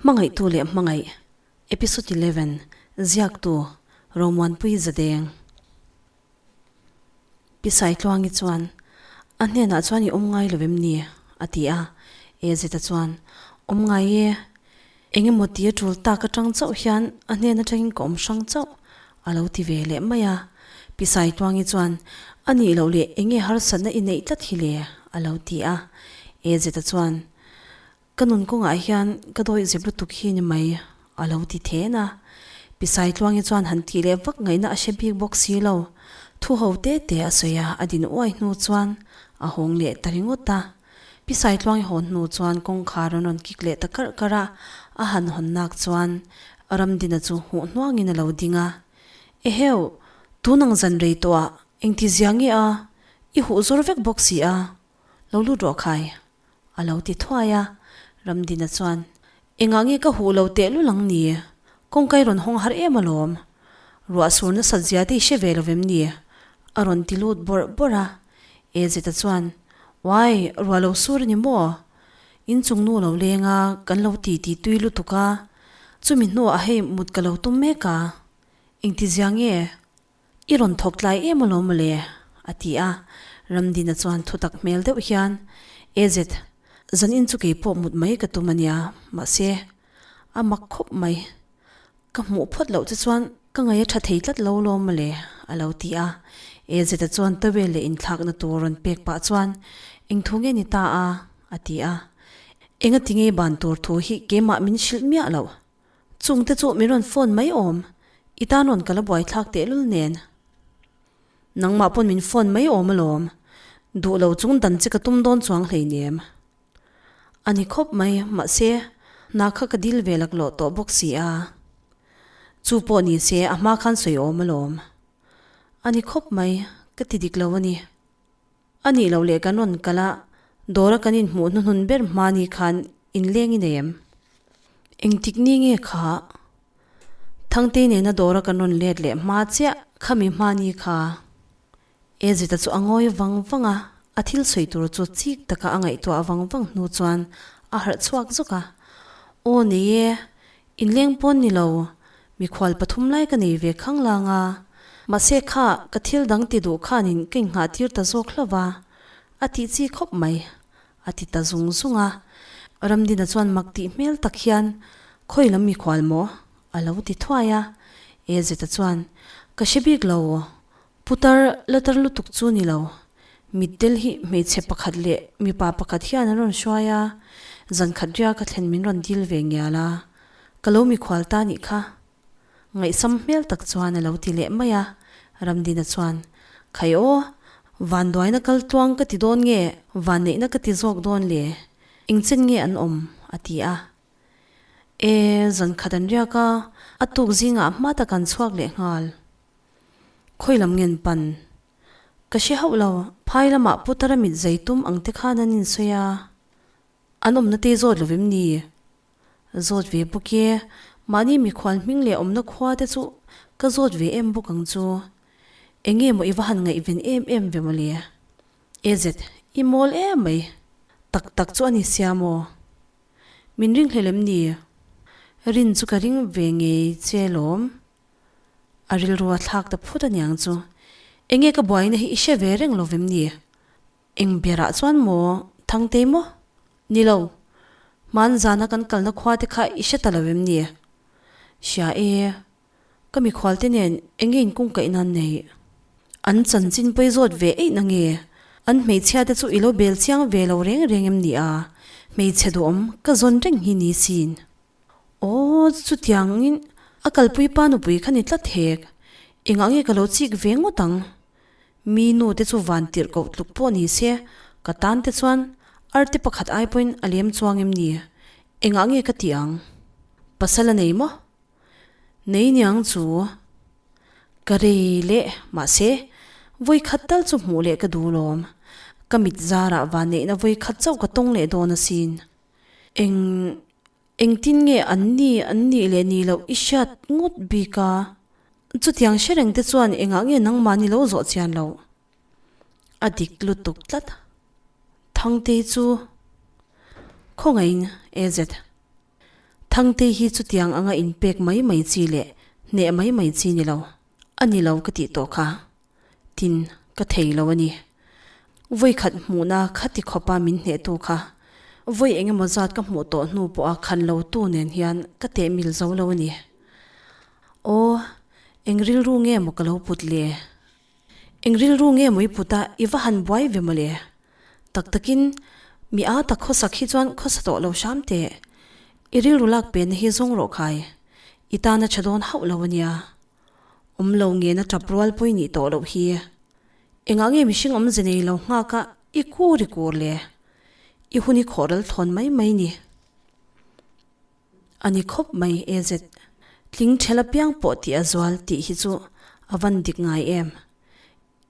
Hmangaihtu leh Hmangaih, Episode 11, Ziaktu, Romuanpui Zadeng. Pi Saitluangi chuan, A hnenah chuan i awm ngai lo em ni? a ti a. Ezeta chuan, Awm ngai e. Eng emaw ti a tul tak atang chauh hian a hnen atangin ka awm hrang chauh, a lo ti ve leh mai a. Pi Saitluangi chuan, A nih loh leh eng nge harsatna i neih tlat hi le? a lo ti a. Ezeta chuan, Ka nun kawngah hian ka dawih zep lutuk hi ni mai, a lo ti then a. Pi Saitluangi chuan han tih leh vak ngaihna a hre bik bawk si lo. Thu ho te te a sawi a, a din uai hnu chuan a hawng leh ta ringawt a. Pi Saitluangi hawn hnu chuan kawngkhar an rawn kik leh ta karh karh a, a han hawn nak chuan Ramdina chu huh hnuangin a lo ding a. Eheu, tun ang zan rei tawh ah engtizia nge a, i huh zawr vek bawk si a, lo lut rawh khai. A lo ti thuai a, Ramdina chuan, Engah nge ka huh lo teh lul ang ni? Kawngka i rawn hawng har em alawm. Ruah sur nasat zia te i hre ve lo vem ni? A rawn ti lut bawrh bawrh a. Ezeta chuan, Uai, ruah lo sur a ni maw? Inchung nu lo leng a, kan lo ti ti tui lutuk a. Chumi hnuah hei mut ka lo tum mek a. Engtizia nge? I rawn thawk tlai em alawm mawle? a ti a. Ramdina chuan thutak hmel deuh hian, Ezet, zanin chu keipawh mut mai ka tum ania, mahse, a mak khawp mai. Ka hmuh phawt loh che chuan ka ngaih a tha thei tlat lo alawm mawle, a lo ti a. Ezeta chuan towel leh inthlakna tur rawn pek pah chuan, Eng thu nge ni ta a? a ti a. Engati nge ban tur thu hi keimah min hrilh miah loh? Chungte chu min rawn phone mai awm, i tan rawn ka la buaithlak tehlul nen. Nangmah pawn min phone mai awm alawm, duh lo chung dan che ka tum dawn chuang hleinem. A ni khawp mai, mahse, hna kha ka dil ve laklawh tawh bawk si a. Chu pawh ni se a hma khan sawi awm alawm. A ni khawp mai, ka ti dik lo a ni. A nih loh leh kan rawn kal a, dawra kan inhmuh hnuhnun ber hmani khan inleng i nei em? Engtik ni nge kha? Thangtei nena dawra kan rawn let leh hma chiah khami hmani kha. Ezita chu a ngawi vang vang a, a thil sawi tur chu chik taka a ngaihtuah vang vang hnu chuan a harh chhuak zawk a. Aw nei e, Inleng pawn ni lo, mikhual pathum lai ka nei ve khang lang a, mahse kha ka thil dang ti duh khanin ka inghah tir ta zawk hlauh va, a tih chi khawp mai, a ti ta zung zung a. Ramdina chuan mak tih hmel tak hian, Khawi lam mikhual maw? a lo ti thuai a. Ezeta chuan, Ka hre bik lo, putar la tar lutuk chu ni lo, mitdel hi hmeichhe pakhat leh mipa pakhat hian an rawn hruai a, zan khat ria ka thlen min rawn dil ve ngial a, ka lo mikhual ta nih kha. Ngaihsam hmel tak chuan a lo ti leh mai a, Ramdina chuan, Khai aw, vanduaina kal tluang ka ti dawn nge vanneihna ka ti zawk dawn le, engchen nge an awm? a ti a. E, zan khat an riak a, a tuk zingah hma tak an chhuak leh nghal. Khawi lam ngen pan? Ka hre hauh lo, phai lamah Putara mit zai tum ang te khan an insawi a, an awmna te zawt lo vem ni? Zawt ve bawk e, mahni mikhual hming leh awmna khua te chu ka zawt ve em bawk ang chu. Enge maw i va han ngaihven em em ve mawle? Ezet, i mawl em mai. Tak tak chu a ni sia maw? Min ringhlel em ni? Rin chu ka ring ve ngei che lawm. A rilru a thlak ta phut aniang chu. Enge ka buaina hi i hre ve reng lo vem ni? Eng berah chuan maw Thangtei maw? Ni lo. Hman zana kan kalna khua te kha i hre ta lo vem ni? Hria e. Ka mikhual te nen enge inkungkaih nan nei? An chanchin pawi zawt ve eih na nge? An hmeichhia te chu i lo bel chiang ve lo reng reng em ni a? Hmeichhe duhawm ka zawn reng hi ni sin. Aw, chutiangin a kalpui pa nupui kha ni tlat hek. Engah nge ka lo chik ve ngawt ang? Mi nu te chu van tirh koh tluk pawh ni se, ka tan te chuan arte pakhat ai pawhin a lem chuang em ni? Engah nge ka tih ang? Pasal a nei maw? Nei niang chu ka rei leh mahse vawi khat tal chu hmuh leh ka duh lawm. Ka mit zarah van neihna vawi khat chauh ka tawng leh dawn asin. Eng engtin nge an ni an nih leh nih loh i hriat ngawt bik a? Chutiang hre reng te chuan engah nge nangmah ni lo zawh chian loh? A dik lutuk tlat. Thangtei chu khawngaihin AZ. Thangtei hi chutiang anga inpek mai mai chi leh hneh mai mai chi ni lo. A ni lo ka tih tawh kha. Tin, ka thei lo a ni. Vawi khat hmuhna khati khawpa min hnehtu kha vawi eng emaw zat ka hmuh tawh hnu pawha khan lo tu nen hian ka teh mil zo lo a ni. Aw, eng rilru nge maw ka lo put le? Eng rilru nge maw i put a, i va han buai ve maw le? Tak takin, mi a tak khawsak hi chuan khawsa tawh lo hram teh. I rilru lak penna hi zawng rawh khai. I tana tha dawn hauh lo a nia. Awm lo ngena tap rual pawi nih tawh loh hi. Engah nge mihring awmze nei lo nghak a i kur i kur le? I hun i khawh ral thawn mai mai ni. A ni khawp mai e zet. Tling thel apiang pawh tih a zual tih hi chu a van dik ngai em.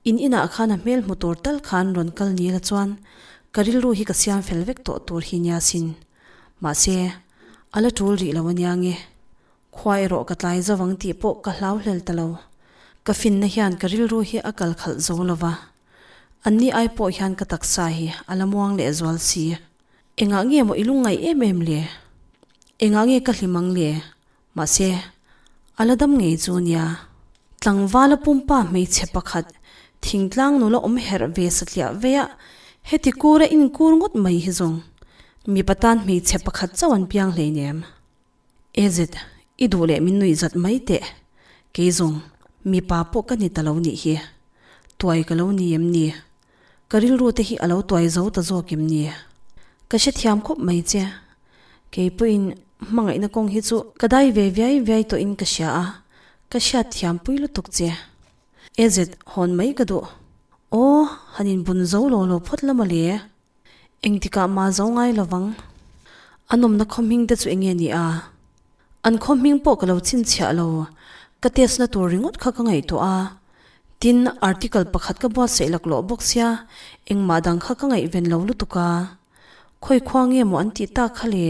In inah khan a hmel hmu tur tal khan rawn kal ni la chuan ka rilru hi ka siam fel vek tawh tur hi nia sin. Mahse, a la tul rih lo ania nge. Khua erawh ka tlai zo ang tih pawh ka hlau hlel ta lo. Ka finna hian ka rilru hi a kal khalh zo lo va. Anni ai pawh hian ka taksa hi a la muang leh zual si. Engah nge maw i lungngaih em em le? Engah nge ka hlim ang le? Mahse, a la dam ngei chu nia. Tlangvala pumpa hmeichhe pakhat thingtlang nula awm herh ve satliah veia heti kura inkur ngawt mai hi zawng mipa tan hmeichhe pakhat chauh an piang hleinem. Ezet, i duh leh min nuih zat mai teh. Kei zawng, mipa pawh ka ni ta lo nih hi. Tuai ka lo ni em ni? Ka rilru te hi a lo tuai zo ta zawk em ni? Ka hrethiam khawp mai che. Kei pawhin hmangaihna kawng hi chu ka dai ve viai viai tawhin ka hria a, ka hriat thiam pui lutuk che. Ezet, hawn mai ka duh. Aw, han inbun zo lo lo phawt la mawle. Engtikah mah zo ngai lovang. A nawmna khaw hming te chu enge ni a? An khaw hming pawh ka lo chhinchhiah lo. Ka test na tur ringawt kha ka ngaihtuah a. Tin, article pakhat ka buatsaih laklawh bawk sia, engmah dang kha ka ngaihven lo lutuk a. Khawi khua nge maw an tih tak kha le?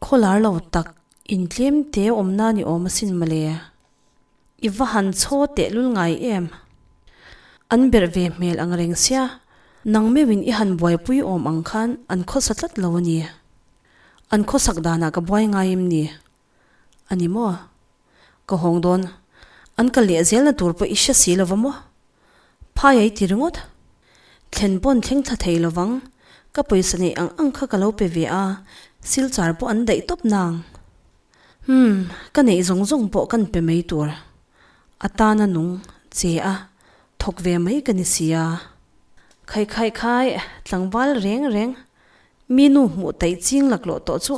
Khaw lar lo tak, intlem te awmna ni awm asin mawle. I va han chhaw tehlul ngai em? An berh ve hmel ang reng sia, nang meuhin i han buaipui awm ang khan an khawsa tlat lo a ni. An khawsak danah ka buai ngai em ni? A ni maw? Ka hawng dawn. An kal leh zelna tur pawh i hre si lo va maw? Phai a i ti ringawt. Thlen pawn thleng thla thei lo vang. Ka pawisa neih ang ang kha ka lo pe ve a, silchar pawh an daih tawp nang. Umm, ka neih zawng zawng pawh kan pe mai tur. A tana nung, che a, thawk ve mai ka ni si a. Khai khai khai, tlangval reng reng, mi nu hmuh taih ching laklawh tawh chu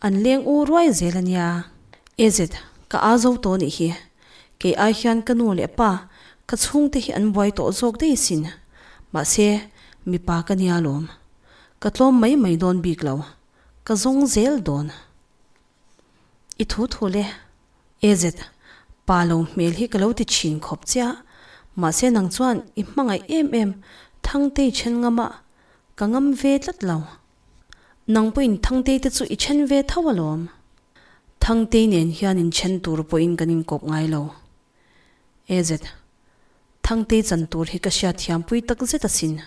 an leng u ruai zel a nia. Ezet, ka a zo tawh nih hi. Kei ai hian ka nu leh pa, ka chhungte hi an buai tawh zawk daih sin. Mahse, mipa ka nia lawm. Ka tlawm mai mai dawn bik lo. Ka zawng zel dawn. I thu thu le. AZ, pa lo hmel hi ka lo ti thin khawp chiah. Mahse nang chuan i hmangaih em em Thangtei then ngam a, ka ngam ve tlat lo. Nang pawhin Thangtei te chu i then ve tho alawm. Thangtei nen hian in then tur pawhin kan inkawp ngai lo. AZ, Thangtei chan tur hi ka hriatthiampui tak zet asin.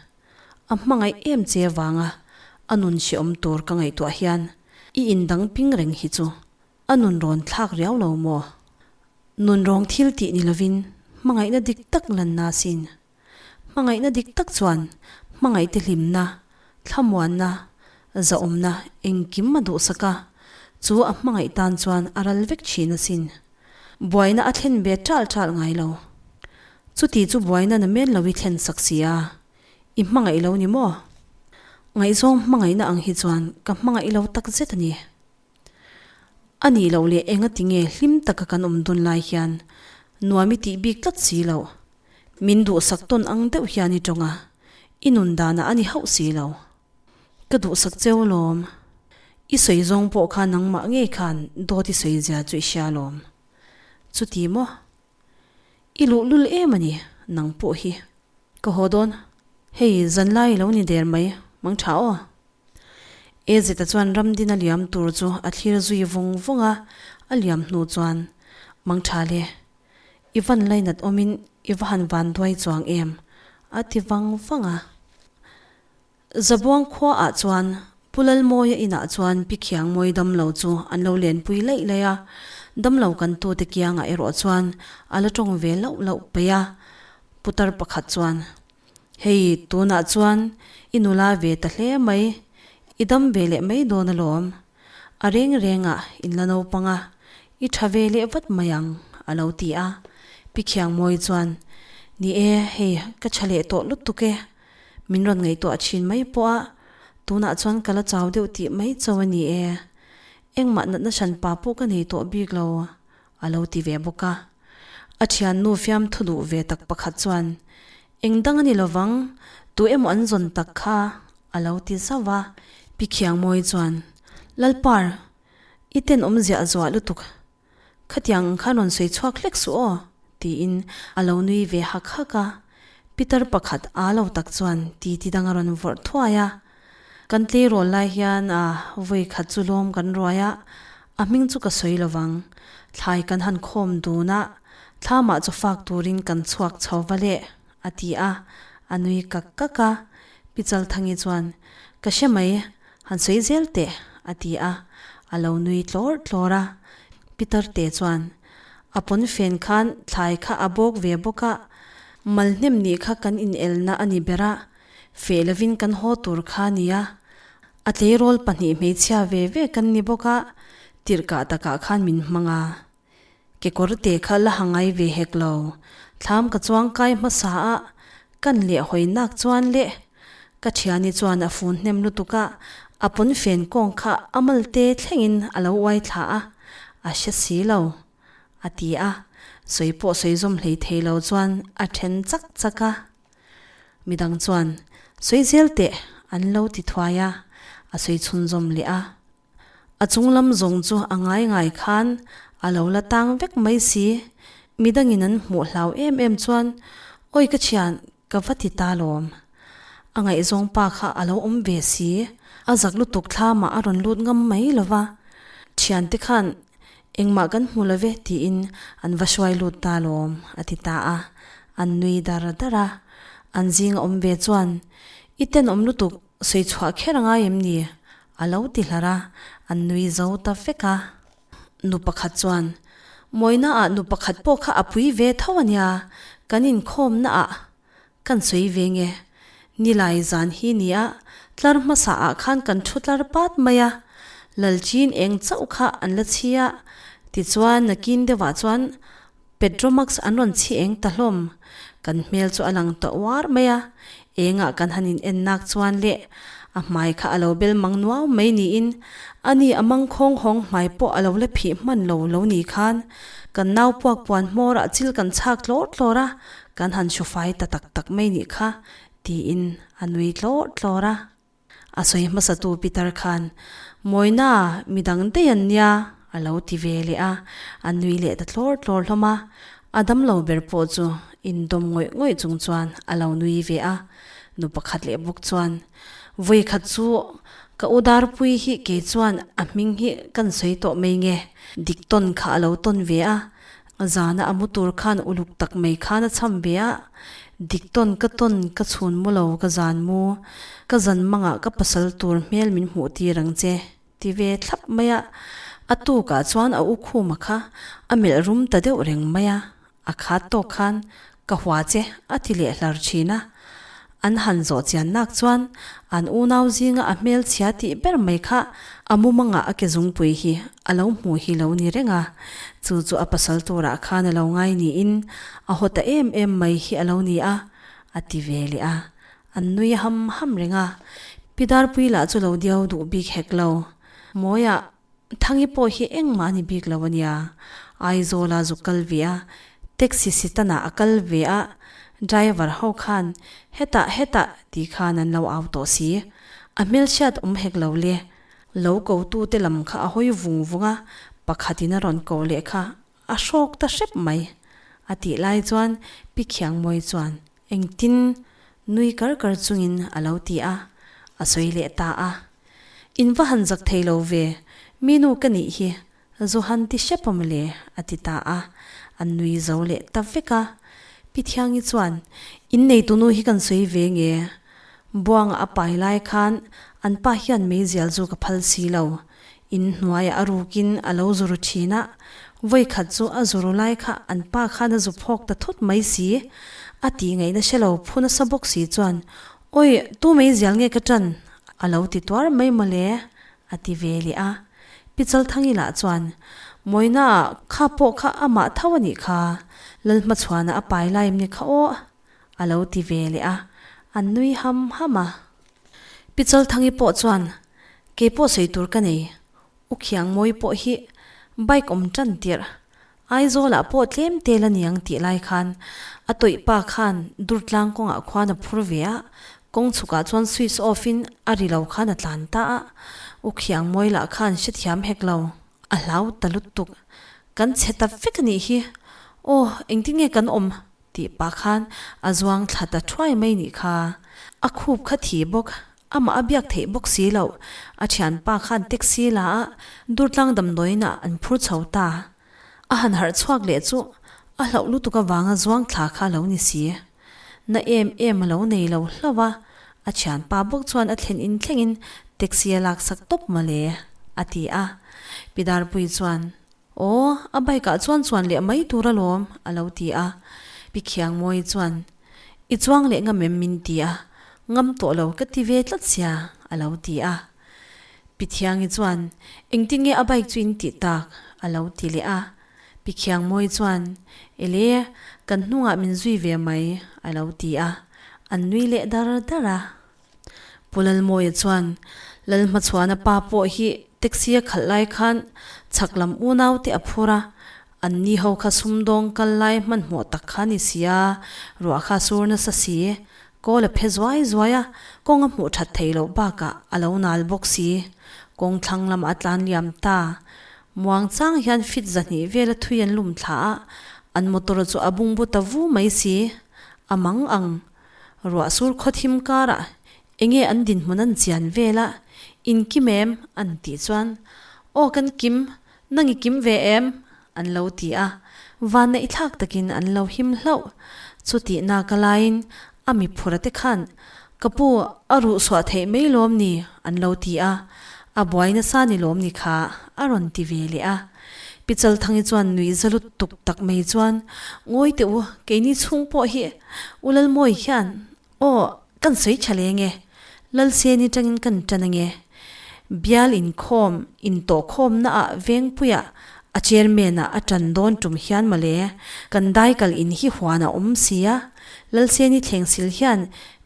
A hmangaih em che vanga a nun hreawm tur ka ngaihtuah hian i indang ping reng hi chu a nun rawn thlak riau lo maw? Nun rawng thil tih ni lovin hmangaihna dik tak lanna asin. Hmangaihna dik tak chuan hmangaihte hlimna, thlamuanna, zahawmna engkim a duhsak a, chu a hmangaih tan chuan a ral vek thin asin. Buaina a thlen ve ṭalh ṭalh ngai lo. Chuti chu buaina na men lo i thlen sak si a, i hmangaih lo ni maw? Ngaihzawng hmangaihna ang hi chuan ka hmangaih lo tak zet a ni. A nih loh leh enga tinge hlim taka kan awm dun lai hian nuam i tih bik tlat si loh. Min duhsak tawn ang deuh hian i tawng a, i nun danah a ni hauh si lo. Ka duhsak cheu alawm. I sawi zawng pawh kha nangmah ngei khan dawt i sawi zia chu i hria alawm. Chuti maw? I luhlul em a ni, nang pawh hi. Ka haw dawn. Hei, zanlai i lo ni der mai, mang tha aw. Ezeta chuan Ramdina liam tur chu a thlir zui vawng vawng a, a liam hnu chuan, Mang tha le, i van lainat awmin i va han van duai chuang em? a ti vang vang a. Zabuang khuaah chuan Pu. Pu Lalmawia inah chuan Pi Khiangmawi damlo chu an lo lenpui laih laih a, damlo kan tute kiangah erawh chuan a la tawng ve lauh lauh peih a. Putar pakhat chuan, Hei, tunah chuan i nula ve ta hle mai, i dam ve leh mai dawn alawm. A reng rengah in la naupang a, i tha ve leh vat mai ang, a lo ti a. Pi Khiangmawi chuan, Ni e, hei ka tha leh tawh lutuk e. Min rawn ngaihtuah thin mai pawh a, tunah chuan ka la chau deuh tih mai chauh a ni e. Engmah natna hran pa pawh ka nei tawh bik lo, a lo ti ve bawk a. A thiannu fiamthu duh ve tak pakhat chuan, Eng dang a ni lovang, tu emaw an zawn tak kha, a lo ti zauh a. Pi Khiangmawi chuan, Lalpar, i tenawm ziah zuah lutuk. Khatiang ang khan rawn sawi chhuak hlek suh aw, tiin a lo nui ve hak hak a. Pitar pakhat aa lo tak chuan titi dang a rawn vawrh thuai a. Kan tleirawl lai hian a vawi khat chu lawm kan ruai a, a hming chu ka sawi lovang. Thlai kan han khawm dun a, thlamah chaw fak turin kan chhuak chho va le, a ti a, a nui kak kak a. Pi Chalthangi chuan, Ka hre mai, han sawi zel teh, a ti a, a lo nui tlawr tlawr a. Pitar te chuan, A pawn fen khan thlai kha a bawk ve bawk a, mal hnem nih kha kan inelna a ni ber a, Feh lovin kan haw tur kha a nia. A tleirawl pahnih hmeichhia ve ve kan ni bawk a, tirhkah takah khan min hmang a. Kekawr te kha la ha ngai ve hek lo. Thlam ka chuang kai hmasa a, kan leh hawi nak chuan le. Ka thiani chuan a fun hnem lutuk a, a pawn fen kawng kha a mal te thlengin a lo uai thla a, a hre si lo, a ti a. Sawi pawh sawi zawm hlei thei lo chuan a then chak chak a. Midang chuan, Sawi zel teh, an lo ti thuai a, a sawi chhunzawm leh a. A chung lam zawng chu a ngai ngai khan a lo la tang vek mai si. Midangin an hmuh hlau em em chuan, Awi ka thian, ka va ti ta lawm. A ngaihzawng pa kha a lo awm ve si, a zak lutuk thlamah a rawn lut ngam mai lo va. Thiante khan Engmah kan hmu lo ve tiin an va hruai lut ta lawm, a ti ta a. An nui dar dar a. An zinga awm ve chuan, I tenawm lutuk, sawi chhuah kher a ngai em ni? a lo ti hlar a, an nui zo ta vek a. Nu pakhat chuan, Mawina ah nu pakhat pawh kha a pui ve tho a nia, kan inkhawmna ah Kan sawi ve nge? Nilai zan hi nia, tlar hmasa ah khan kan thu tlar pat mai a, Lalchin eng chauh kha an la chhi a, tichuan nakin deuhah chuan Petromax an rawn chhi eng ta hlawm. Kan hmel chu a lang ta uar mai a, engah kan han in en nak chuan le a hmai kha a lo bel mang nuau mai niin ani a mangkhawng hawng hmai pawh a lo la phih hman lo lo ni khan kan nau puak puan hmawrah chil kan chhak tlawr tlawr a, Kan han hru fai ta tak tak mai nih kha, tiin a nui tlawr tlawr a. A sawi hmasatu Peter khan, Mawina, midang daih an nia, a lo ti ve leh a, a nui leh ta tlawr tlawr hlawm a. A damlo ber pawh chu indawm ngawih ngawih chung chuan a lo nui ve a. Nu pakhat leh bawk chuan, Vawi khat chu ka u Darpui hi kei chuan a hming hi kan sawi tawh mai nge, dik tawn kha a lo tawn ve a, Zana a mu tur khan uluk tak mai khan a cham ve a, dik tawn ka tawn ka chhun mu lo ka zan mu, ka zan mangah ka pasal tur hmel min hmuh tir ang che ti ve thlap mai a, a tukah chuan a u khuma kha a melh rum ta deuh reng mai a, a khat tawk khan ka hua che a ti leh hlar thin a, An han zawh chian nak chuan an unau zinga a hmelchhia tih ber mai kha a mumangah a ke zungpui hi a lo hmu hi lo ni reng a, chu chu a pasal turah khan a lo ngai niin a haw ta em em mai hi a lo ni a, a ti ve leh a. An nui ham ham reng a, Pi Darpui lah chu lo diau duh bik hek lo. Mawiah Thangi pawh hi engmah a ni bik lo a nia. Aizawla zuk kal ve a, taxi sitanah a kal ve a, driver ho khan hetah hetah tih khan an lo au tawh si. A hmelhriat awm hek lo le. Lo ko tute lam kha a hawi vung vung a, pakhatin a rawn ko leh kha a hrawk ta hrep mai. A tih lai chuan Pi Khiangmawi chuan engtin nui kar kar chungin a lo ti a, a sawi leh ta a. In va han zak thei lo ve, mi nu ka nih hi, zu han ti hrep a mawle, a ti ta a, an nui zo leh ta vek a. Pi Thiangi chuan, In neitunu hi kan sawi ve nge? Buanga a pai lai khan An pa hian meizial zu ka phal si lo. In hnuaiah a rukin a lo zu ru thin a, vawi khat chu a zu ru lai kha an pa khan a zu phawk ta thut mai si. A tih ngaihna hre lo phu nasa bawk si chuan, Awi, tu meizial nge ka ṭan? A lo ti tuar mai mawle, a ti ve leh a. Pi Chalthangi lah chuan, Mawina, kha pawh kha amah tho a nih kha, Lalhmachhuana a pai lai em ni kha aw? A lo ti ve leh a, an nui ham ham a. Pi Chalthangi pawh chuan, Kei pawh sawi tur ka nei, U Khiangmawi pawh hi bike awm tan tirh, Aizawlah pawh tlem tel a niang tih lai khan a tawih pa khan Durtlang kawngah khuan a phur ve a, kawng chhukah chuan switch off in a ri lo khan a tlan ta a, U Khiangmawi lah khan hrethiam hek lo, a hlau ta lutuk. Kan chhe ta vek a nih hi, aw engtin nge kan awm? Tih pah khan a zuang thla ta thuai mai nih kha. A khup kha thi bawk, amah a biak theih bawk si loh. A thianpa khan taxi la a, Durtlang damdawiinah an phur chho ta. A han harh chhuak leh chu a hlauh lutuk avanga zuang thla kha a lo ni si. Na em em a lo nei lo hlauh a, a thianpa bawk chuan a thlen in thlengin taxi a laksak tawp mawle, a ti a. Pi Darpui chuan Aw, a bike ah chuan chuan leh mai tur alawm, a lo ti a. Pi Khiangmawi chuan, I chuang leh ngam em min ti a, ngam tawh lo ka ti ve tlat sia, a lo ti a. Pi Thiangi chuan, Engtin nge a bike chu in tih tak? a lo ti leh a. Pi Khiangmawi chuan, Ele, kan hnungah min zui ve mai, a lo ti a. An nui leh dar dar a. Pu Lalmawia chuan, Lalhmachhuana pa pawh hi taxi a khalh lai khan chhak lam unau te a phur a, an ni ho kha sumdawng kal lai hmanhmawh tak kha a ni si a, ruah kha a sur nasa si, kawl a phe zuai zuai a, kawng a hmuh that theih loh bakah a lo nal bawk si, kawng thlang lamah a tlan liam ta. Muang chang hian fit 200 vel a thui an lum thla a, an motor chu a bungbu ta vu mai si, a mang ang. Ruah sur khawthim karah enge an dinhmun an chian vel a, In kim em? an tih chuan, Aw kan kim, nang i kim ve em? an lo ti a, vanneih thlak takin an lo him hlauh. Chutih naka laiin a mi phura te khan, Ka pu, a ruh suah theih mai lawm ni? an lo ti a, A buai nasa ni lawm ni kha? a rawn ti ve leh a. Pi Chalthangi chuan nuih za lut tuk tak mai chuan, Ngawi teh u, keini chhung pawh hi U Lalmawi hian aw kan sawi tha leng e, Lalseni tangin kan tan ange. Bial inkhawm, intawhkhawmna ah Vengpuia a chairman ah a tan dawn tum hian mawle, kan daikal in hi huan a awm si a, Lalseni thlengsil hian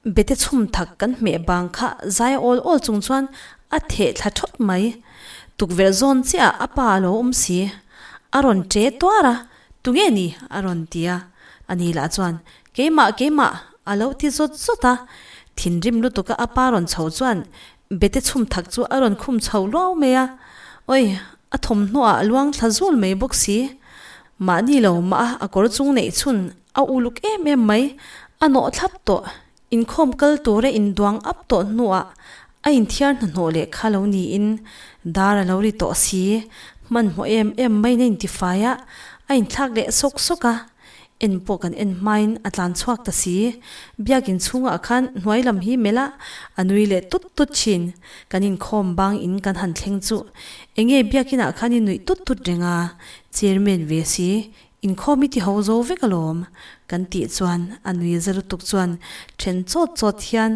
bete chhum thak kan hmeh bang kha zai awl awl chung chuan a theh thla thawt mai. Tukverh zawn chiah ah a pa a lo awm si. A rawn ṭe tuar a, Tunge ni? a rawn ti a. Ani lah chuan, Keimah, keimah! a lo ti zawt zawt a. Thinrim lutuka a pa rawn chho chuan bete chhum thak chu a rawn khum chho luau mai a. Oi, a thawmhnaw ah luang thla zul mai bawk si. Mahni lo mah a, a kawr chung neih chhun a uluk em em mai, a nawh thlap tawh. Inkhawm kal tura induang ap tawh hnuah a inthiar hnahnawh leh kha lo niin dar a lo ri tawh si. Hmanhmawh em em maiin a intifai a, a inthlak leh sawk sawk a. En pawh kan en hmain a tlan chhuak ta si. Biakin chhungah khan hnuai lam hi melh a, a nui leh tut tut thin. Kan inkhawm bang in kan han thleng chu enge biakinah khan i nuih tut tut reng a, chairman ve si. Inkhawm i ti ho zo vek alawm, kan tih chuan a nui za lutuk chuan then chawt chawt hian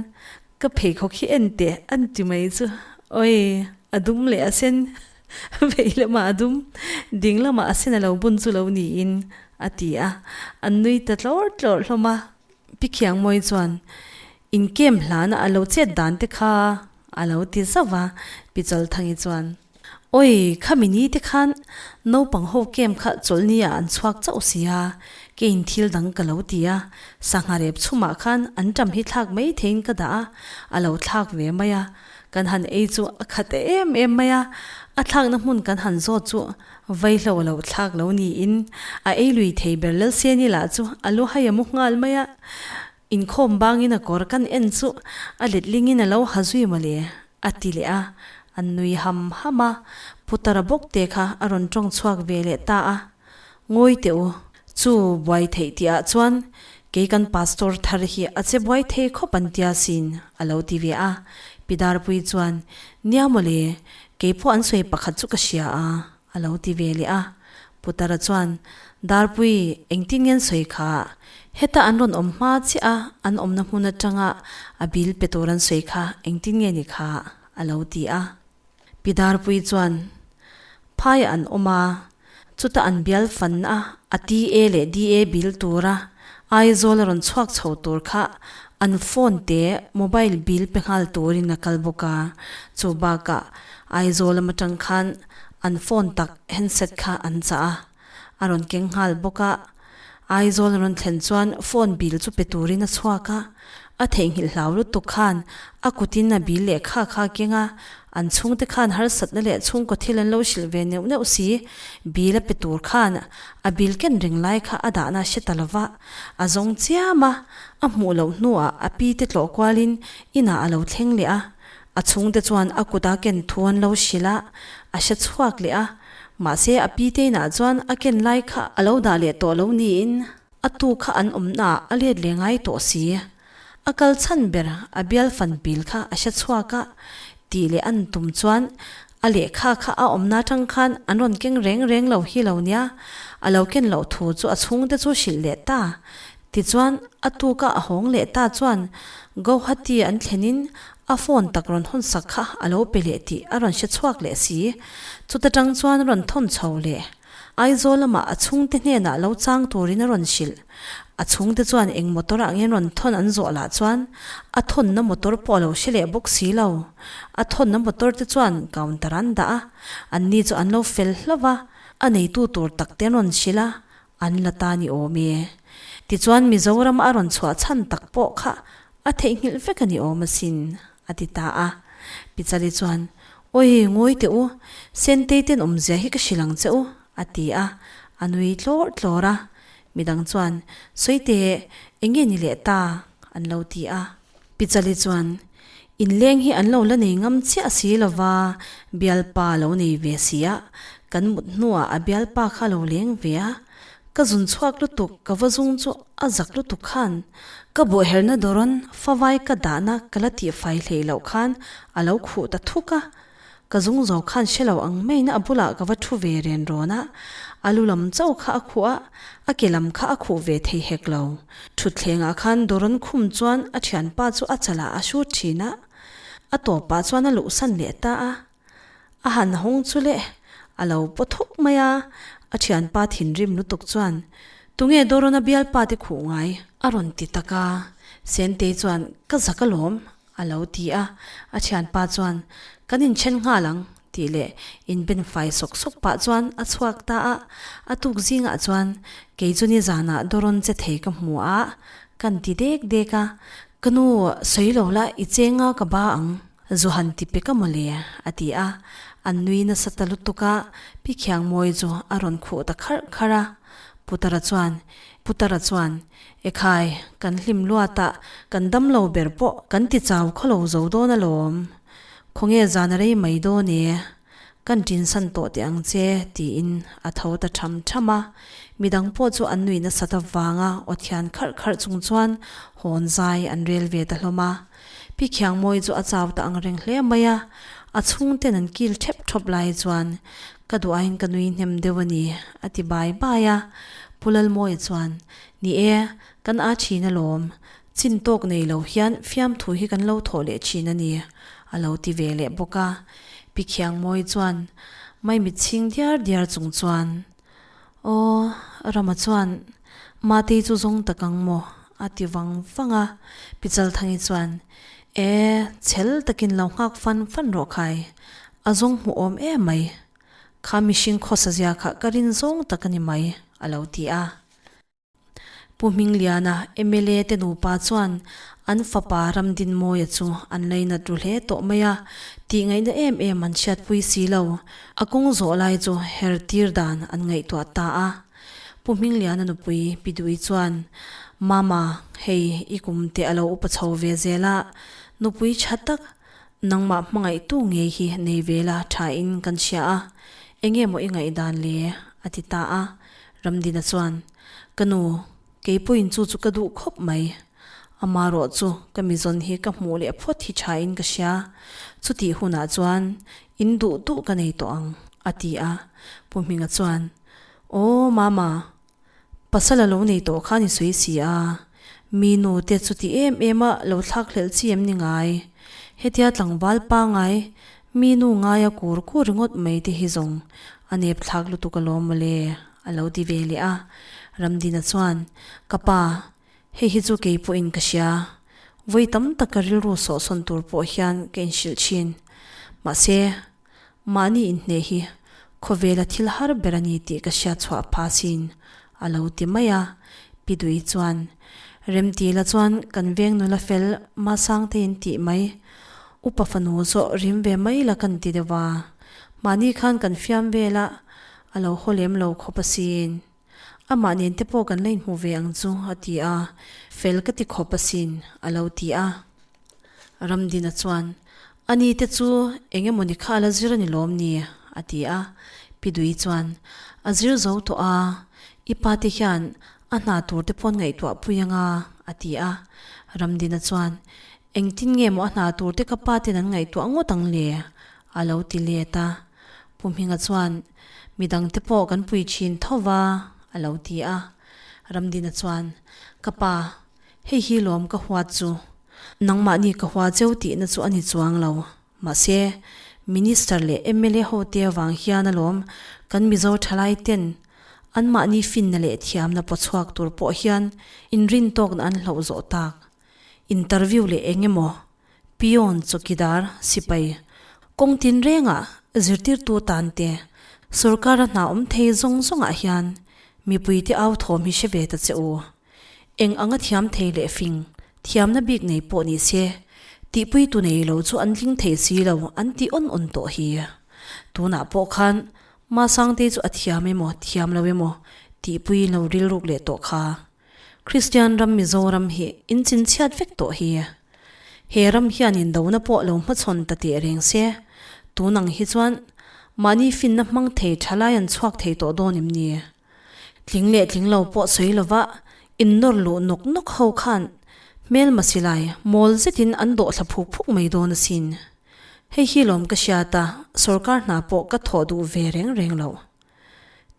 ka pheikhawk hi en teh an ti mai chu awi a dum leh a sen vei lamah a dum ding lamah a sen a lo bun chu lo niin a ti a, an nui ta tlawr tlawr hlawm a. Pi Khiangmawi chuan inkem hlana a lo chet dan te kha a lo ti zauh a, Pi Chalthangi chuan. Awi, khami ni te khan naupang ho camp kha chawlhni ah an chhuak chauh si a, keiin thil dang ka lo ti a, sangha rep chhumah khan an ṭam hi thlak mai theiin ka dah a, a lo thlak ve mai a, kan han ei chu a khat em em mai a, a thlakna hmun kan han zawt chu vaihlo a lo thlak lo niin a ei lui thei ber Lalsiani lah chu a lu hai a mu nghal mai a, Inkhawm bangin a kawr kan en chu a letlingin a lo ha zui mawle, a ti leh a, a nui ham ham a, Putara bawk te kha a rawn tawng chhuak ve leh ta a, Ngawi teh u, chu buai theih tih ah chuan kei kan pastor thar hi a che buai thei khawp an tia sin, a lo ti ve a. Pi Darpuii chuan, Nia mawle, kei pawh an sawi pakhat chu ka hria a, a lo ti ve leh a. Putara chuan, Darpui, engtin nge an sawi kha? Heta an rawn awm hma chiah a, an awmna hmun atanga a bill pe tur an sawi kha engtin nge ni kha? a lo ti a. Pi Darpuii chuan, Phaiah an awm a, chuta an bial fan a, a TA leh DA bill tura Aizawl a rawn chhuak chho tur kha an phone te mobile bill pe nghal turin a kal bawk a, chu bakah Aizawl lam atang khan an phone tak handset kha an chah a, a rawn keng nghal bawk a. Aizawl a rawn thlen chuan phone bill chu pe turin a chhuak a, a theihnghilh hlau lutuk khan a kutin a bill leh kha kha a keng a, an chhungte khan harsatna leh chhungkaw thil an lo hrilh ve neuh neuh si, bill a pe tur khan a bill ken reng lai kha a dahna a hre ta lova, a zawng chiam a, a hmuh loh hnuah a pi te tlawh kualin inah a lo thleng leh a, a chhungte chuan a kut a ken thu an lo hrilh a, a hre chhuak leh a. Mahse a pi te inah chuan a ken lai kha a lo dah leh tawh lo niin a tu kha an awmna ah a let leh ngai tawh si. A kal chhan ber a bial fan pil kha a hre chhuak a, tih leh an tum chuan a lehkha kha a awmna atang khan an rawn keng reng reng lo hi lo nia, a lo ken loh thu chu a chhungte chu hrilh leh ta. Tichuan a tuka a hawng leh ta chuan Guwahati an thlenin A phone tak rawn hawn sak kha a lo pe leh tih a rawn hre chhuak leh si. Chuta tang chuan rawn thawn chho leh. Aizawl lamah a chhungte hnenah lo chang turin a rawn hrilh. A chhungte chuan eng motor ah nge rawn thawn an zawh lah chuan a thawnna motor pawh a lo hre leh bawk si lo. A thawnna motor te chuan counter an dah a, anni chu an lo fel hlauh va, a neitu tur tak te an rawn hrilh a, An la ta ni awm e. Tichuan Mizoram a rawn chhuah chhan tak pawh kha a theihnghilh vek a ni awm asin, a ti ta a. Pichali chuan, Awi, ngawi teh u, Sentei ten awmzia hi ka hrilh ang che u, a ti a, a nui tlawr tlawr a. Midang chuan, Sawi teh, eng nge ni leh ta? an lo ti a. Pichali chuan, Inleng hi an lo la nei ngam chiah si lova, bialpa a lo nei ve si a, kan mut hnuah a bialpa kha a lo leng ve a, ka zun chhuak lutuk ka va zung chu a zak lutuk khan ka bawhherna dawrawn favai ka dahna ka la tihfai hleih loh khan a lo khuh ta thuk a, Ka zung zo khan hre lo ang maiin a bulah ka va thu ve ren rawn a, a lu lam chauh kha a khuh a, a ke lam kha a khuh ve thei hek lo. Thutthlengah khan dawrawn khum chuan a thianpa chu a chalah a hrut thin a, a tawpah chuan a luhsan leh ta a. A han hawng chu le, a lo paw thuk mai a, a thianpa thinrim lutuk chuan, Tunge dawrawn a bialpa te khuh ngai? A rawn ti tak a, Sentei chuan, Ka zak alawm, A lo ti a, a thianpa chuan, Kan inthen nghal ang, tih leh inben fai sawk sawk pah chuan a chhuak ta a. A tuk zingah chuan, Kei chu nizanah dawrawn che thei ka hmu a, kan ti dek dek a. Ka nu, sawi lo la, i chenga ka ba ang, zu han ti pe ka mawle, a ti a. An nui nasa ta lutuk a, Pi Khiangmawi chu a rawn khuh ta kharh kharh a. Putara chuan, Putara chuan, Ekhai, kan hlim luatah kan damlo ber pawh kan ti chau khawlo zo dawn alawm. Khawnge zan a rei mai dawn e, kan tinsan tawh teh ang che, tiin a tho ta tham tham a. Midang pawh chu an nui nasat avanga aw thian kharh kharh chung chuan hawn zai an rel ve ta hlawm a. Pi Khiangmawi chu a chau ta ang reng hle mai a, a chhungten an kil thep thawp lai chuan ka duh aiin ka nui hnem deuh a ni, a ti bai bai a. Pu Lalmawia chuan, Ni e, kan aa thin alawm. Chin tawk nei lo hian fiamthu hi kan lo thawh leh thin a ni, a lo ti ve leh bawk a. Pi Khiangmawi chuan maimit chhing diar diar chung chuan, Aw, Rama chuan Matei chu zawng tak ang maw? a ti vang vang a. Pi Chalthangi chuan, E, chhel takin lo nghak fan fan rawh khai, a zawng hmuh awm em mai. Kha mihring khawsa zia kha ka rin zawng tak a ni mai, a lo ti a. Pu Hmingliana, mla te nupa chuan an fapa Ramdinmawia chu an lainat ru hle tawh mai a, tih ngaihna em em an hriatpui si lo. A kawng zawh lai chu her tir dan an ngaihtuah ta a. Pu Hmingliana nupui Pi Dui chuan, Mama, hei i kum te a lo upa chho ve zel a, nupui tha tak, nangmah hmangaihtu ngei hi nei ve la tha in kan hria a, enge maw i ngaihdan le? a ti ta a. Ramdina chuan, Ka nu, keipawhin chu chu ka duh khawp mai. Amarawh chu ka mizawn hi ka hmuh leh phawt hi tha in ka hria. Chutih hunah chuan in duh duh ka nei tawh ang, a ti a. Pu Hminga chuan, Aw Mama, pasal a lo nei tawh khan i sawi si a, mi nu te chuti em em a lo thlak hlelh chi em ni ngai? Hetia tlangval pangai mi nu ngaia kur kur ringawt mai te hi zawng a nep thlak lutuk alawm mawle, a lo ti ve leh a. Ramdina chuan, Ka pa, Hei hi chu kei pawhin ka hria. Vawi tam tak ka rilru sawhsawn tur pawh hian ka inhrilh thin. Mahse, mahni inhneh hi khawvela thil har ber a ni tih ka hriat chhuah pha sin, a lo ti mai a. Pi Dui chuan, Remtila chuan kan veng nula fel Masangte in tih mai, upa fanu zawh rim ve mai la kan ti deuh a. Mahni khan kan fiam vel a, a lo haw lem lo khawp asin. Amah nen te pawh kan la inhmu ve ang chu, a ti a, fel ka ti khawp asin, a lo ti a. Ramdina chuan, Ani te chu eng emawni kha a la zir a ni lawm ni? a ti a. Pi Dui chuan, A zir zo tawh a, i pa te hian a hna tur te paw'n ngaihtuah pui ang a, a ti a. Ramdina chuan, Engtin nge maw a hna tur te ka pa ten an ngaihtuah ngawt ang le? a lo ti let a. Pu Hminga chuan, Midang te pawh kan pui thin tho va, a lo ti a. Ramdina chuan, Ka pa, hei hi lawm ka huat chu. Nangmahni ka hua cheu tihna chu a ni chuang lo. Mahse, Minister leh mla ho te avang hian alawm kan Mizo thalai ten anmahni finna leh thiamna pawchhuak tur pawh hian inrintawkna an hloh zawh tak. Interview leh eng emaw Peon chawkidar sipai kawng tin rengah zirtirtu tan te sorkara hna awm thei zawng zawngah hian mipuite au thawm hi hre ve ta che u. Eng anga thiam thei leh fing thiamna bik nei pawh ni se tihpuitu nei lo chu an tling thei si lo an ti awn awn tawh hi. Tunah pawh khan Masangte chu a thiam emaw thiam lo emaw tihpui lo rilruk leh tawh kha. Kristian ram Mizoram hi in chinchhiat vek tawh hi. He ram hian indona pawh lo hmachhawn ta teh reng se, tun ang hi chuan mahni finna hmang thei thalai an chhuak thei tawh dawn em ni? Tling leh tling lo pawh sawi lova innawr luh nawk nawk ho khan hmelma silai mawl zetin an dawh thla phuk phuk mai dawn asin. Hei hi lawm ka hriat a, sorkar hna pawh ka thawh duh ve reng reng loh.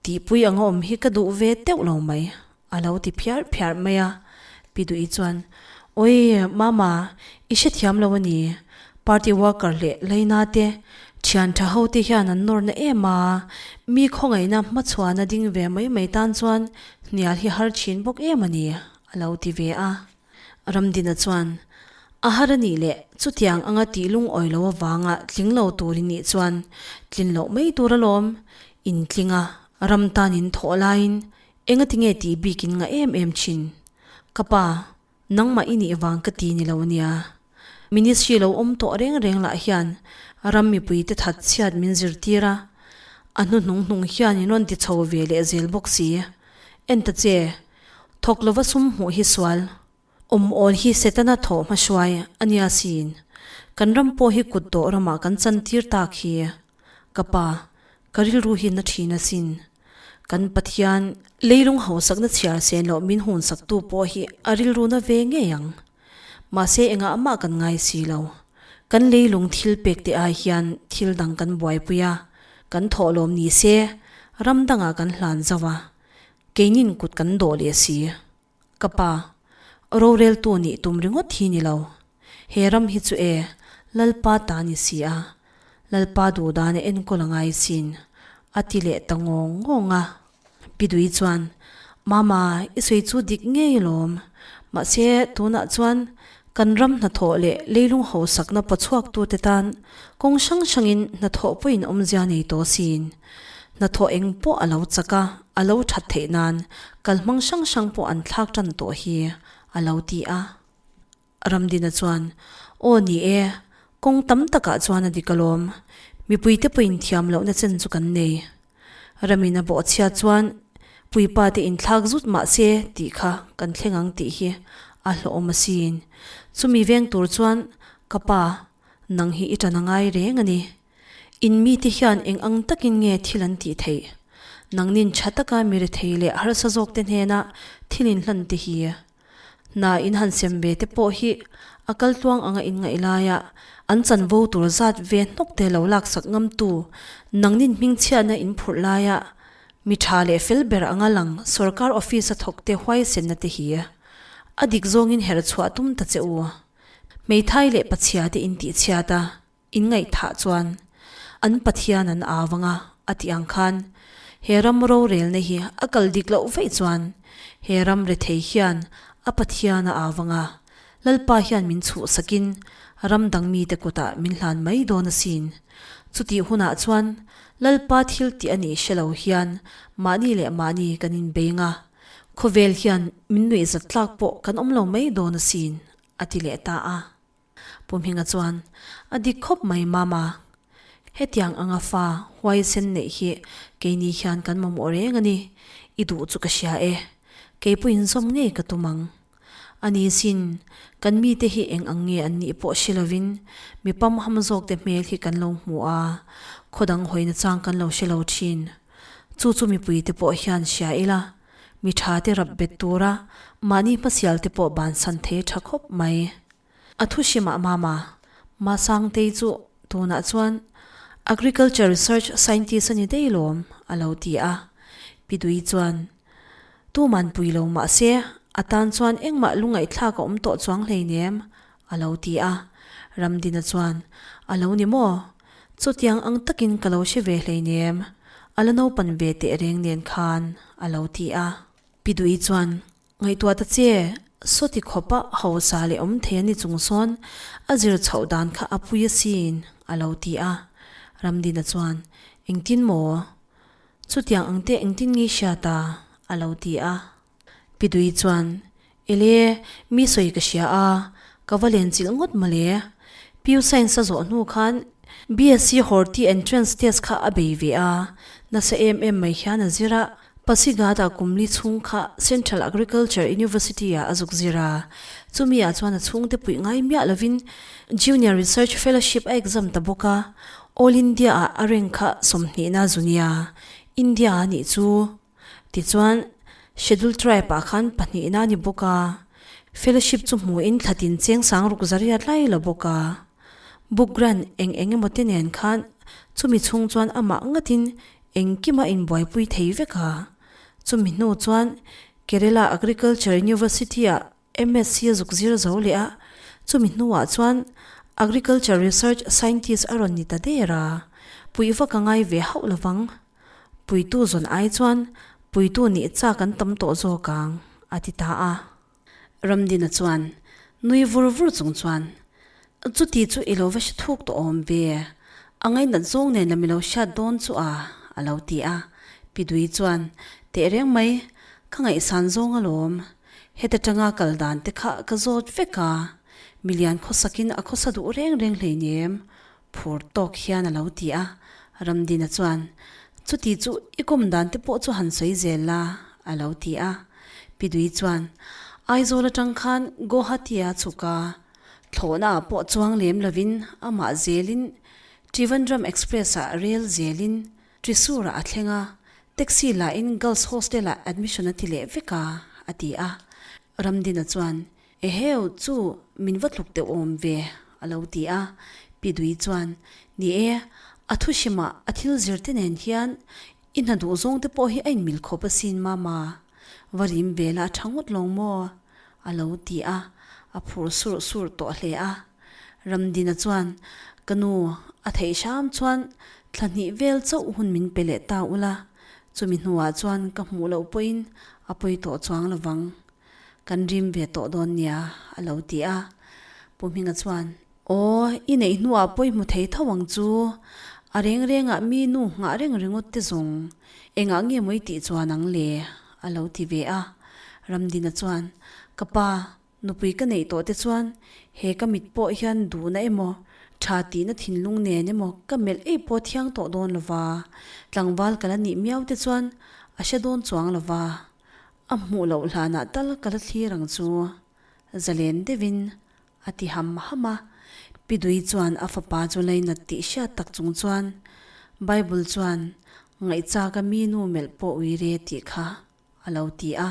Tihpui anga awm hi ka duh ve teuh lo mai, a lo ti phiar phiar mai a. Pi Duhi chuan, Awi, Mama, i hrethiam lo a ni. Party worker leh Laina te, thian tha ho te hian an nawrna em a, mi khawngaihna hmachhuana ding ve mai mai tan chuan hnial hi har thin bawk em a ni, a lo ti ve a. Ramdina chuan, A har a nih leh chutiang anga tih lungawi lo avanga tling lo tur i nih chuan tlin loh mai tur alawm. In tling a, ram tan in thawh laiin enga ti nge tih bik in ngah em em thin. Ka pa, nangmah i nih vang ka ti ni lo ania. Ministry lo awm tawh reng reng lah hian ram mipuite that chhiat min zirtir a, a hnuhnung hnung hian in rawn ti chho ve leh zel bawk si. En ta che, Thawk lova sum hmuh hi sual. Awm awl hi Setana thawh hmahruai a nia siin. Kan ram pawh hi kut dawh ramah kan chantir tak hi. Ka pa, ka rilru hi na thin asin. Kan Pathian, leilung hausakna chhiar sen loh min hunsaktu pawh hi a rilru na ve ngei ang. Mahse engah mah kan ngai si lo. Kan leilung thil pek te ai hian thil dang kan buaipui a, kan thawhlawm ni se ram dangah kan hlan zauh a. Keinin kut kan dawh leh si. Ka pa, roreltu nih tum ringawt hi ni lo. He ram hi chu e, Lalpa ta ni si a, Lalpa duhdan a enkawl a ngai sin, a ti leh ta ngawng ngawng a. Pi Dui chuan, Mama, i sawi chu dik ngei alawm. Mahse, tunah chuan kan ram hnathawh leh leilung hausakna pawchhuaktute tan kawng hrang hrangin hnathawh pawhin awmzia nei tawh sin. Hnathawh eng pawh a lo chak a, a lo that theih nan kalhmang hrang hrang pawh an thlak tan tawh hi, a lo ti a. Ramdina chuan, Aw ni e, kawng tam takah chuan a dik alawm. Mipuite pawhin thiam lohna chen chu kan nei. Ramin a bawhchhiat chuan puipa te inthlak zut mah se tih kha kan thleng ang tih hi a hlawhawm asin. Chumi veng tur chuan ka pa, nang hi i tan a ngai reng a ni. In mite hian eng ang takin nge thil an tih theih? Nangnin tha taka mi rethei leh harsa zawkte hnena thil inhlan te hi. Hna in han sem ve te pawh hi a kal tluang anga in ngaih laia an chanvo tur zat ve hnawk te lo laksak ngamtu nangnin hmingchhiatna in phurh laia mi tha leh fel ber anga lang sorkar office a thawk te huaisenna te hi a dik zawngin herh chhuah tum ta che u. Hmeithai leh pachhia te in tihchhiat a. In ngaihthah chuan an Pathian an au anga a tih ang khan he ram rorelna hi a kal dik loh vaih chuan he ram rethei hian a Pathian a au anga Lalpa hian min chhuhsakin ram dang mite kutah min hlan mai dawn asin. Chutih hunah chuan Lalpa thil tih a nih hre lo hian mahni leh mahni kan inbeng a, khawvel hian min nuihzat tlak pawh kan awm lo mai dawn asin a ti leh ta a. Pu Hminga chuan, A dik khawp mai Mama. Hetiang anga fa huaisen neih hi keini hian kan mamawh reng a ni. I duh chu ka hria e. Kei pawhin zawm ngei ka tum ang. A ni sin, kan mite hi eng ang nge an nih pawh hre lovin mi pamham zawkte hmel hi kan lo hmu a, khaw dang hawina chang kan lo hre lo thin. Chu chu mipuite pawh hian hria ila, mi thate rap bet tura mahni hmasialte pawh bansan thei tha khawp mai. A thu hrimah mama, Masangtei chu tunah chuan Agriculture Research Scientist a ni daih lawm, a lo ti a. Pi Dui chuan, Tuman pui lo mah se, a tan chuan engmah lungaihthlak a awm tawh chuang hleinem, a lo ti a. Ramdina chuan, A lo ni maw? Chutiang ang takin ka lo hre ve hleinem, a la naupan ve teh reng nen khan, a lo ti a. Pi Dui chuan, Ngaihtuah ta che, sawti khawpa hausa leh awm thei a ni chung sawn a zir chhoh dan kha a pui asin, a lo ti a. Ramdina chuan, Engtin maw? Chutiang ang te engtin nge hria ta? a lo ti a. Pi Dui chuan, Ele, mi sawi ka hria a, ka va len chilh ngawt mawle. Piu Science a zawh hnu khan BSc Horti entrance test kha a bei ve a, nasa em em mai hian a zir a, Pasighat-ah kum li chhung kha Central Agriculture University-ah a zuk zir a, chumi ah chuan a chhungte puih ngai miah lovin Junior Research Fellowship a exam ta bawk a, All India-ah a rank kha 20 na zu nia, India a nih chu. Tichuan, Schedule Tribe-ah khan pahnihna a ni bawk a, Fellowship chu hmuhin thlatin cheng sang ruk zariat lai la bawk a. Book grant eng eng emaw te nen khan chumi chhung chuan amah ngatin engkim a inbuaipui thei vek a. Chumi hnu chuan Kerala Agriculture University-ah MSc a zuk zir zo leh a, chumi hnuah chuan Agriculture Research Scientist a rawn ni ta der a, puih vak a ngai ve hauh lovang. Puitu zawn ai chuan puitu nih chak an tam tawh zawk ang, a ti ta a. Ramdina chuan nui vur vur chung chuan, Chuti chu i lo va hre thuk tawh awm ve, a ngainat zawng nen lam i lo hriat dawn chu a, a lo ti a. Pi Dui chuan, Tehreng mai, ka ngaihsan zawng alawm. Heta tanga kal dan te kha ka zawt vek a, milian khawsakin a khawsa duh reng reng hleinem, Phur tawk hian a lo ti a, Ramdina chuan, Chuti chu i kawm dan te pawh chu han sawi zel la, a lo ti a. Pi Dui chuan, Aizawl atang khan Guwahati-a chhuk a, thlawhna ah pawh chuang lem lovin amah zelin Trivandrum Express-ah rel zelin Thrissur-ah a thleng a, taxi lahin Girls Hostel-ah admission a ti leh vek a, a ti a. Ramdina chuan, Eheu, chu min va tluk deuh awm ve, a lo ti a. Pi Dui chuan, Ni e, a thu hrimah a thil zir te nen hian i hna duh zawng te pawh hi a inmil khawp asin Mama, va rim ve la a tha ngawt lawng maw? a lo ti a, a phur surh surh tawh hle a. Ramdina chuan, Ka nu, a theih hram chuan thla hnih vel chauh hun min pe leh ta ula, chumi hnuah chuan ka hmuh loh pawhin a pawi tawh chuang lovang. Kan rim ve tawh dawn nia, a lo ti a. Pu Hminga chuan, Aw, i neih hnuah pawi hmu thei tho ang chu. A reng rengah mi nu nghah reng ringawt te zawng engah nge maw i tih chuan ang le? a lo ti ve a. Ramdina chuan, Ka pa, nupui ka neih tawh te chuan he ka mit pawh hian duhna emaw, tha tihna thinlung nen emaw ka melh ei pawh thiang tawh dawn lova, tlangval ka la nih miau te chuan a hre dawn chuang lova. A hmuh loh hlanah tal ka la thlir ang chu, zalen deuhin a ti ham ham a. Pi Dui chuan a fapa chu lainat tih hriat tak chung chuan Bible chuan ngaihchaka mi nu melh pawh ui re tih kha a lo ti a.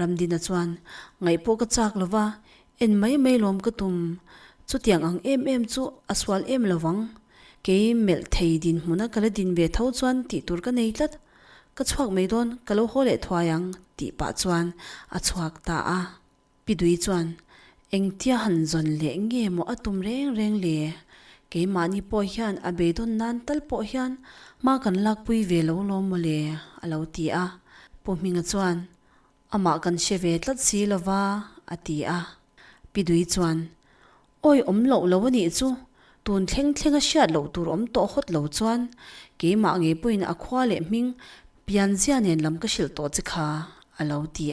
Ramdina chuan, Ngaih pawh ka chak lo va, en mai mai lawm ka tum. Chutiang ang em em chu a sual em lo vang. Kei melh thei dinhmuna ka la din ve tho chuan tih tur ka nei tlat. Ka chhuak mai dawn, ka lo haw leh thuai ang, tih pah chuan a chhuak ta a. Pi Dui chuan, Engtia han zawn leh nge maw a tum reng reng le? Keimahni pawh hian a beidawn nan tal pawh hian hma kan lakpui ve lo lawm maw le? a lo ti a. Pu Hminga chuan, Amah kan hre ve tlat si lo va, a ti a. Pi Dui chuan, Awi awm loh lo a nih chu, tun thleng thleng a hriat loh tur awm tawh hawt lo chuan keimah ngei pawhin a khua leh hming pianzia nen lam ka hrilh tawh che kha, a lo ti a.